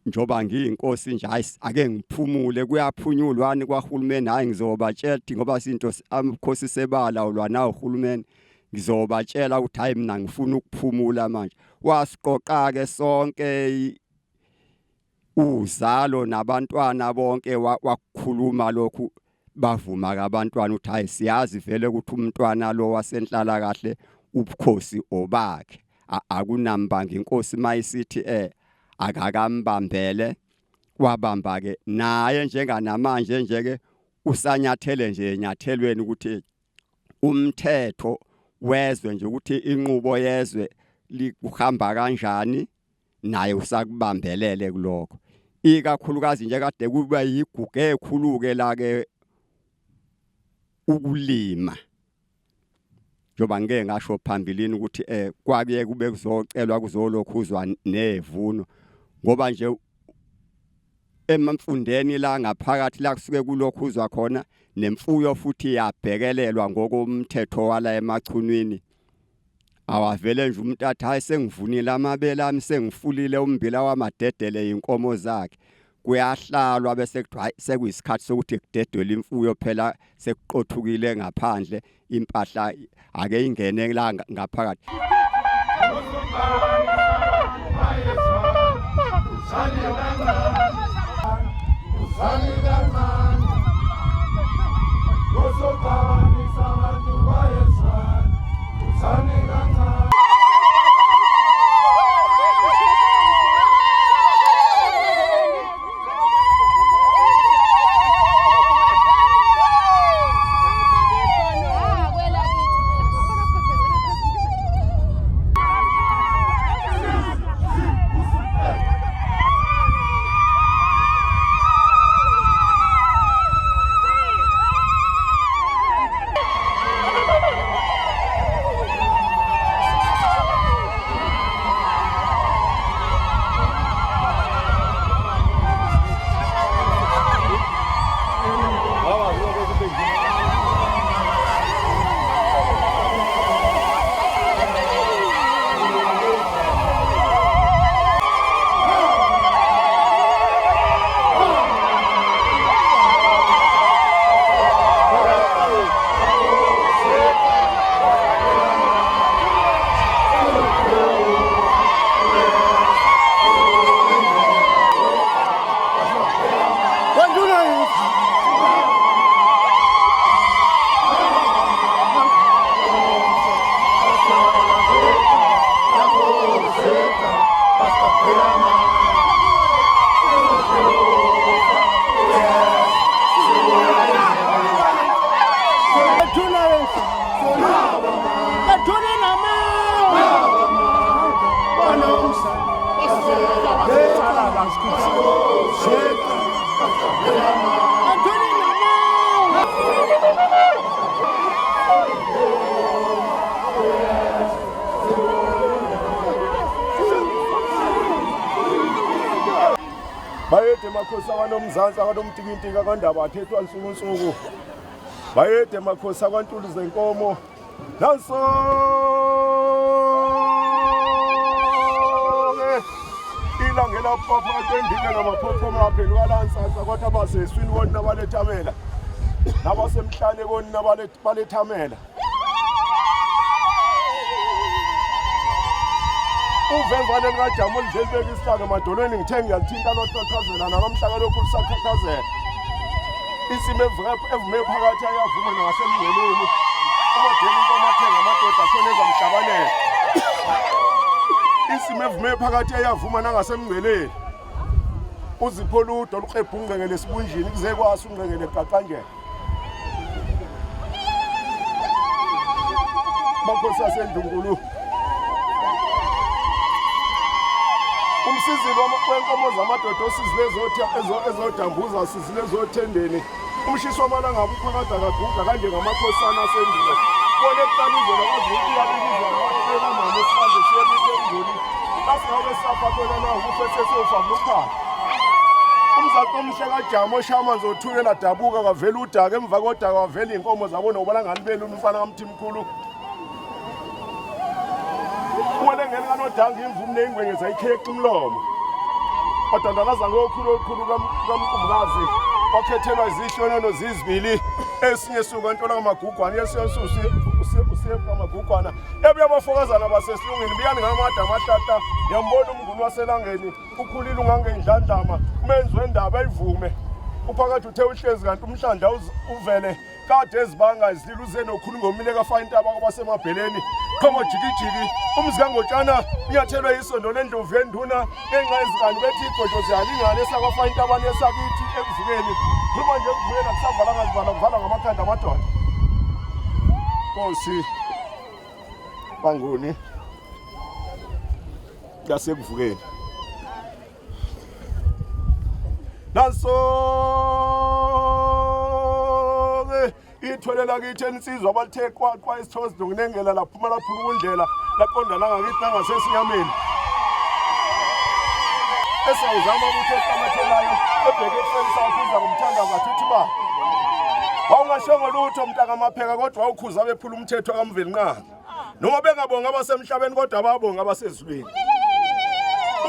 S1: njoba ngiyinkosi nje hayi ake ngiphumule kuyaphunyulwani kwahulumeni hayi ngizobatshela ngoba sinto amakhosi sebalawulwa nawo uhulumeni ngizobatshela ukuthi hayi mina ngifuna ukuphumula manje wasiqoqa ke sonke uzalo nabantwana bonke wakukhuluma lokhu Bavuma ke abantwana ukuthi hayi siyazi vele ukuthi umntwana lo wasenhlala kahle ubukhosi obakhe akunambanga inkosi mayisithi eh akakambambele wabamba ke naye njenganamanje nje ke usanyathele nje enyathelweni ukuthi umthetho wezwe nje ukuthi inqubo yezwe likuhamba kanjani naye usakubambelele kulokho ikakhulukazi nje kade kuba yigugu ekhuluke la ke ukulima njengoba ngike ngasho phambilini ukuthi eh kwakuye kube kuzocelwa kuzolokhuzwa nevuno ngoba nje emamfundeni la ngaphakathi la kusuke kulokhuzwa khona nemfuyo futhi yabhekelelwa ngokomthetho wala emachunwini awavele nje umuntu athi hayi sengivunile amabele ami sengifulile umbila wamadedele inkomo zakhe kuyahlalwa bese kuthiwa hayi sekuyisikhathi sokuthi kudedelwe imfuyo phela sekuqothukile ngaphandle impahla ake ingene la ngaphakathi
S5: Bayede makhosi akwanomzansi akwanomtikintiki akwandaba athethwa nsukunsuku bayede makhosi akwantuli zenkomo nanso ilanga elaphaphakathi endile ngamaphophoma aphenduka lansansa kwathi abaseswini koni balethamela nabasemhlane koni balethamela uvemvane likajamu olidle libeka isihlalo emadolweni ngithe ngiyalithinta lotothazela nalomhla kalokhu lisakhathazela isimo evume phakathi ayavuma nangasemngceleni umadela inkomo athenga amadoda ashone ezamhlabanela isimo evume phakathi ayavuma nangasemngceleni uzipho olude oluklebhu ungqengele esibunjini kuze kwasi ungqengele eqaqanjela makhosi asendlunkulu umsizili wenkomo zamadoda osizile ezodambuza osizile ezothendeni umshiso wamalanga uphakade akaguga kanje ngamakhosana asendulo kona ekuqala izolo kwazi iyabikizwa mama sihambe siyebithe emnguni asingabe safa khona na ukufe sesiyofa kuluphala umzaqo omuhle kajama oshaya amanzi othukela dabuka kwavela udaka emva kodaka kwavela iy'nkomo zabo nobona ngalibeli umfana kamthimkhulu uwele ngeni kanodanga imvume neyingwenge zayikhexa umlomo wadandalaza ngokhulu olukhulu kamkumkazi wakhethelwa izihlonono zizibili esinye suka ntola kamagugwana esinye usiye kamagugwana ebuya abafokazana basesilungini buyani ngamada amahlahla ngiyambona umnguni waselangeni ukhulile ungangeyindlandlama umenzi wendaba ayivume Uphakathi uthe uhlezi kanti umhlandla uvele kade ezibanga izililo uze nokhulu ngomile kafa intaba kwabasemabheleni qhomo jikijiki umzi kangotshana unyathelwe isondo lendlovu yenduna ngenxa yezingane bethi igodo ziyalingana esakwafa intabane esakithi ekuvukeni khuluma nje ekuvukeni akusavalanga zivala kuvalwa ngamakhanda amadoda nkosi banguni yasekuvukeni Nanso ke ithwele lakithi ensizwa abalithe qwaqwa isithozi nokunengela laphuma laphuma ukundlela laqonda langakithi nangasesinyameni esawuzama ukuthi eqamathelayo ebheke ekuseni sawukhuza ngomthandazo athi uba wawungashongo lutho mntakamapheka kodwa wawukhuza bephula umthetho kamvelinqangi noma bengabonga abasemhlabeni kodwa bayabonga abasezulwini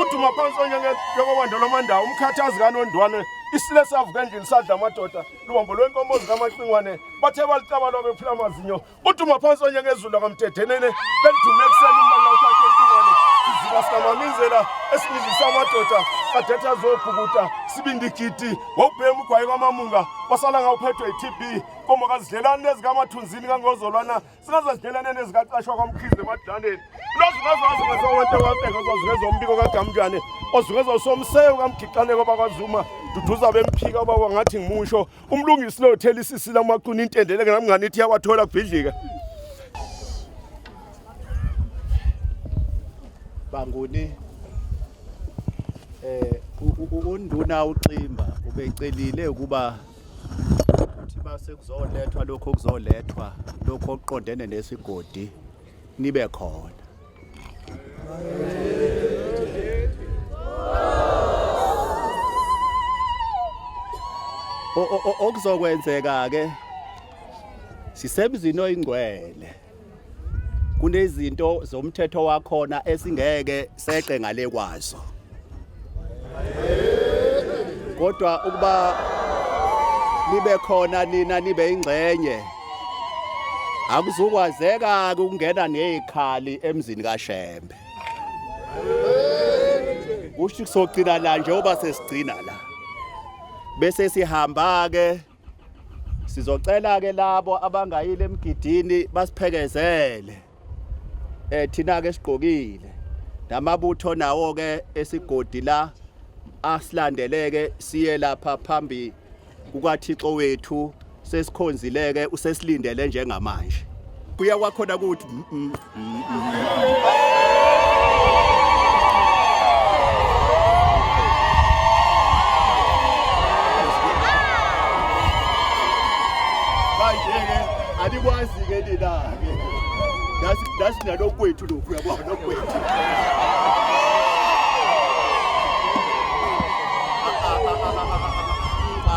S5: uduma phansi onjengokwanda lwamandawo umkhathazi kanondwane isile savuka endlini sadla amadoda lubambo lwenkomo zikamacingwane bathe balicaba lwabephula amazinyo uduma phansi onjengezulu lakamdedenene belidume ekuseni umbala uthathe intungwane siziba sikamaminzela esimizisa amadoda kadethe azobhukuda sibindigidi wawubhema ugwayi kwamamunga wasala ngawuphethwe yi-tb komo kazidlelani nezikamathunzini kangozolwana Singazasidlelane nezikaqashwa kwaMkhize emadlaneni. Lozungezwazi ngasawonke wabheka ozozungezwa umbiko kaGamjane. Ozungezwa usomsewu kaMgixane kwabakwaZuma. Duduza bemphika baba ngathi ngimusho. Umlungisi lo thela isisi lamaquni intendeleke nami nganithi yawathola kubhidlika.
S10: Banguni unduna uXimba ubecelile ukuba Uthi base kuzolethwa lokho okuzolethwa lokho okuqondene nesigodi nibe khona. Okuzokwenzeka ke sisemzini oyingcwele kunezinto zomthetho wakhona esingeke seqe ngale kwazo kodwa ukuba nibe khona nina nibe ingxenye akuzukwazeka ukungena nezikhali emzini kaShembe kusho kusogcina la njengoba sesigcina la bese sihamba ke Sizocela ke labo abangayile emgidini basiphekezele. Eh thina ke sigqokile. Namabutho nawo ke esigodi la asilandeleke siye lapha phambi kukaThixo wethu sesikhonzileke usesilindele njengamanje. Kuya kwakhona ukuthi Manje-ke anikwazi-ke nina-ke nasi nalokwethu lokhu uyabona lokwethu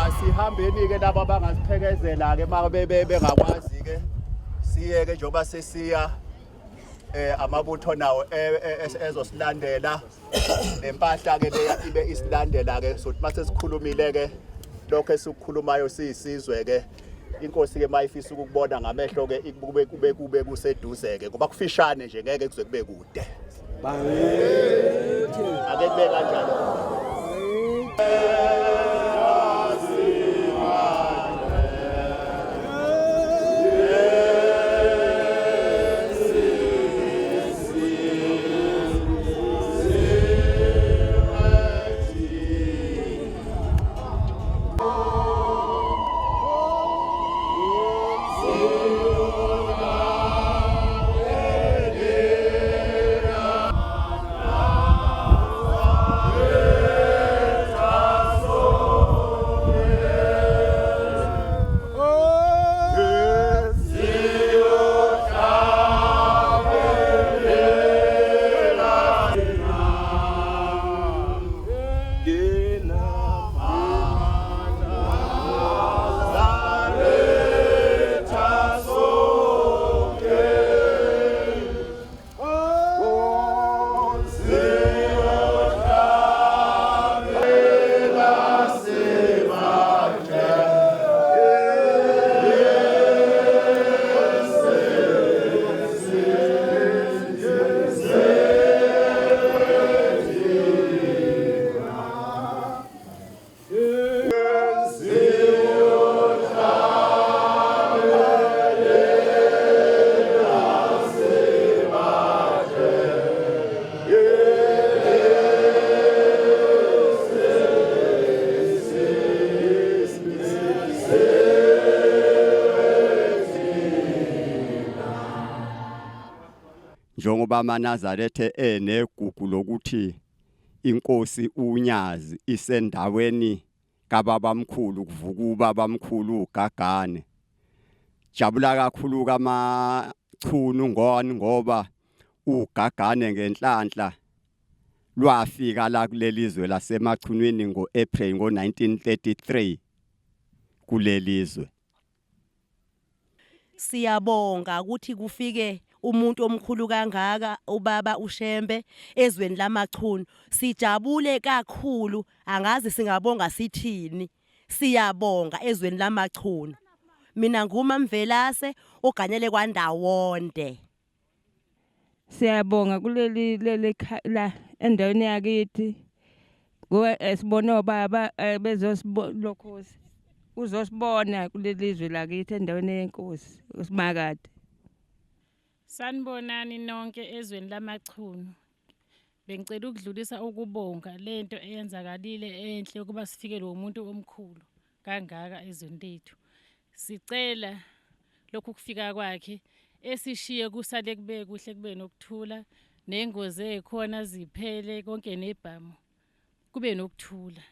S10: asihambeni-ke laba abangasiphekezela-ke uma bengakwazi-ke siyeke njengoba sesiya eh amabutho nawo eh, eh, ezosilandela nempahla ke leya ibe isilandela ke sothi mase sikhulumile ke lokho esikukhulumayo siyisizwe ke inkosi ke mayifisa ukukubona ngamehlo ke ikube kube kube kuseduze ke ngoba kufishane nje ngeke kuze kube kude ake kube kanjalo.
S1: Njengoba amaNazaretha enegugu lokuthi inkosi uNyazi isendaweni kababamkhulu kuvuka ubabamkhulu uGagane. Jabula kakhulu kaMachunu ngoni ngoba uGagane ngenhlanhla lwafika la kulelizwe laseMachunwini ngoApril ngo1933 kulelizwe.
S6: Siyabonga ukuthi kufike umuntu omkhulu kangaka ubaba uShembe ezweni lamachunu. Sijabule kakhulu angazi singabonga sithini. Siyabonga ezweni lamachunu. Mina nguma Mvelase oganyele kwaNdawonde.
S11: Siyabonga kuleli leli la endaweni yakithi ngoba eh, sibone obaba eh, bezosibolokhosi uzosibona kuleli zwe lakithi endaweni yenkosi usimakade.
S2: Sanibonani nonke ezweni lamachunu. Bengicela ukudlulisa ukubonga lento eyenzakalile enhle ukuba sifikelwe umuntu omkhulu kangaka ezweni lethu. Sicela lokhu kufika kwakhe esishiye kusale kube kuhle kube nokuthula nengozi ezikhona ziphele konke nebhamu kube nokuthula.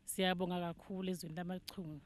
S2: Siyabonga kakhulu ezweni lamachunu.